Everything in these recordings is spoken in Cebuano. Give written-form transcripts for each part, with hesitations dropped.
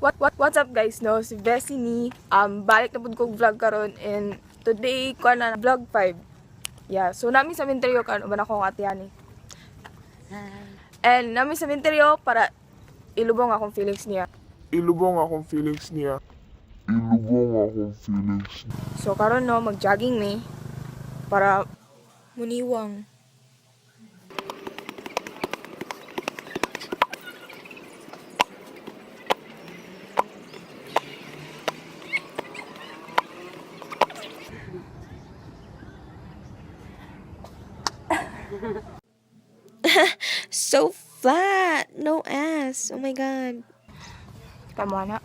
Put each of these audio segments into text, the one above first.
What's up, guys, no? Si Bessie ni balik na pud kog vlog karon and today ko na vlog 5. Yeah, so nami sa menteryo karon uban ako ate ani. And nami sa menteryo para ilubong akong feelings niya. Ilubong akong feelings niya. Ilubong akong feelings. So karon, no, mag-jogging mi para muniwang. So flat. No ass. Oh my God. Tama na.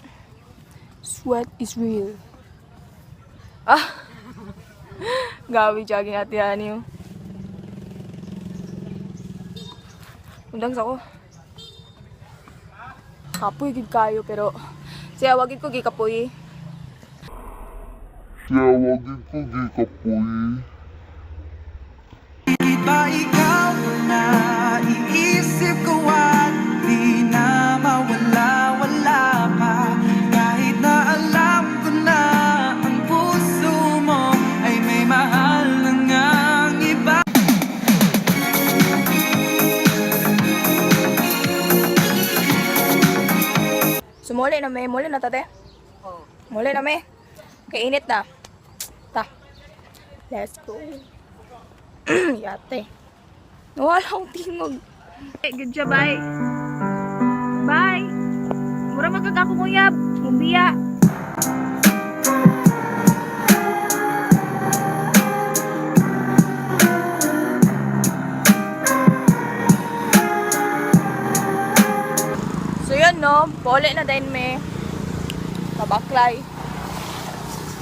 Sweat is real. Ah! Gabi jogging ate ani, oh. Undang sa ko. Kapoy gid kayo pero siya wag gid ko gikapoy. Siya wagin ko gikapoy. Ba ikaw na iisip ko at di na mawala-wala pa? Kahit na alam ko na ang puso mo ay may mahal na ngang iba. So muli na may, muli na tate. Muli na may. Kainit na. Ta. Let's go. Yate. Nawala akong tingog. Good job, bye. Bye. Mura magkakako kuyab. Umbiya. So yun, no, pauli na din me. Pabaklay.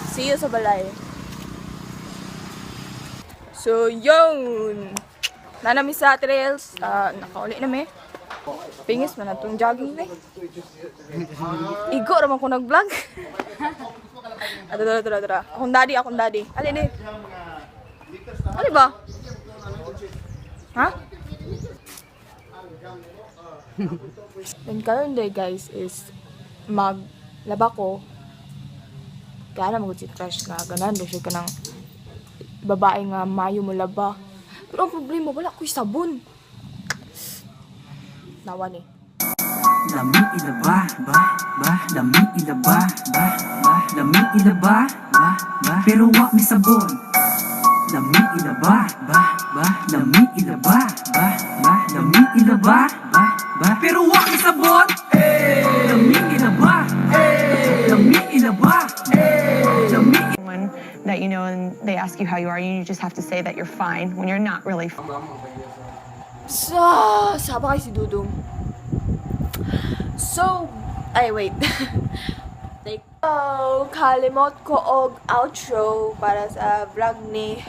See you sa balay. So yun. Nanami sa trails, ah, nakauli na me. Pingis man atong jogging me. Igo raman ko nag-vlog. Ato, tara, tara, tara. Akong daddy, akong daddy. Ali, ali. Ali ba? Ha? Then karon day, guys, is maglaba ko. Kaya na magud si crush nga ganan do siya kanang babae nga mayo mo laba. Pero ang problema, wala ko'y sabon. Nawa ni. Lami ilaba, ba, ba, lami ilaba, ba, ba, lami ilaba, ba, ba, pero wa mi sabon. Lami ilaba, ba, ba, lami ilaba, ba, ba, lami ilaba, ba, ba, pero wa mi sabon. Lami ilaba, lami ilaba, lami Someone that you know and they ask you how you are, you just have to say that you're fine when you're not really. So, saba kay si Dudong. So, ay wait. Like, oh, kalimot ko og outro para sa vlog ni.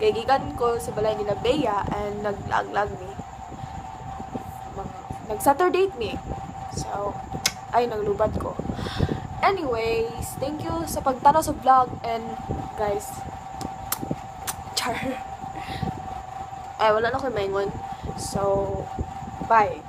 Kay gikan ko sa balay nila Bea and naglaglag ni. Nag-Saturday mi. So, ay naglubat ko. Anyways, thank you sa pagtanaw sa vlog and guys, char. Ay, wala na ko'y maingon. So, bye.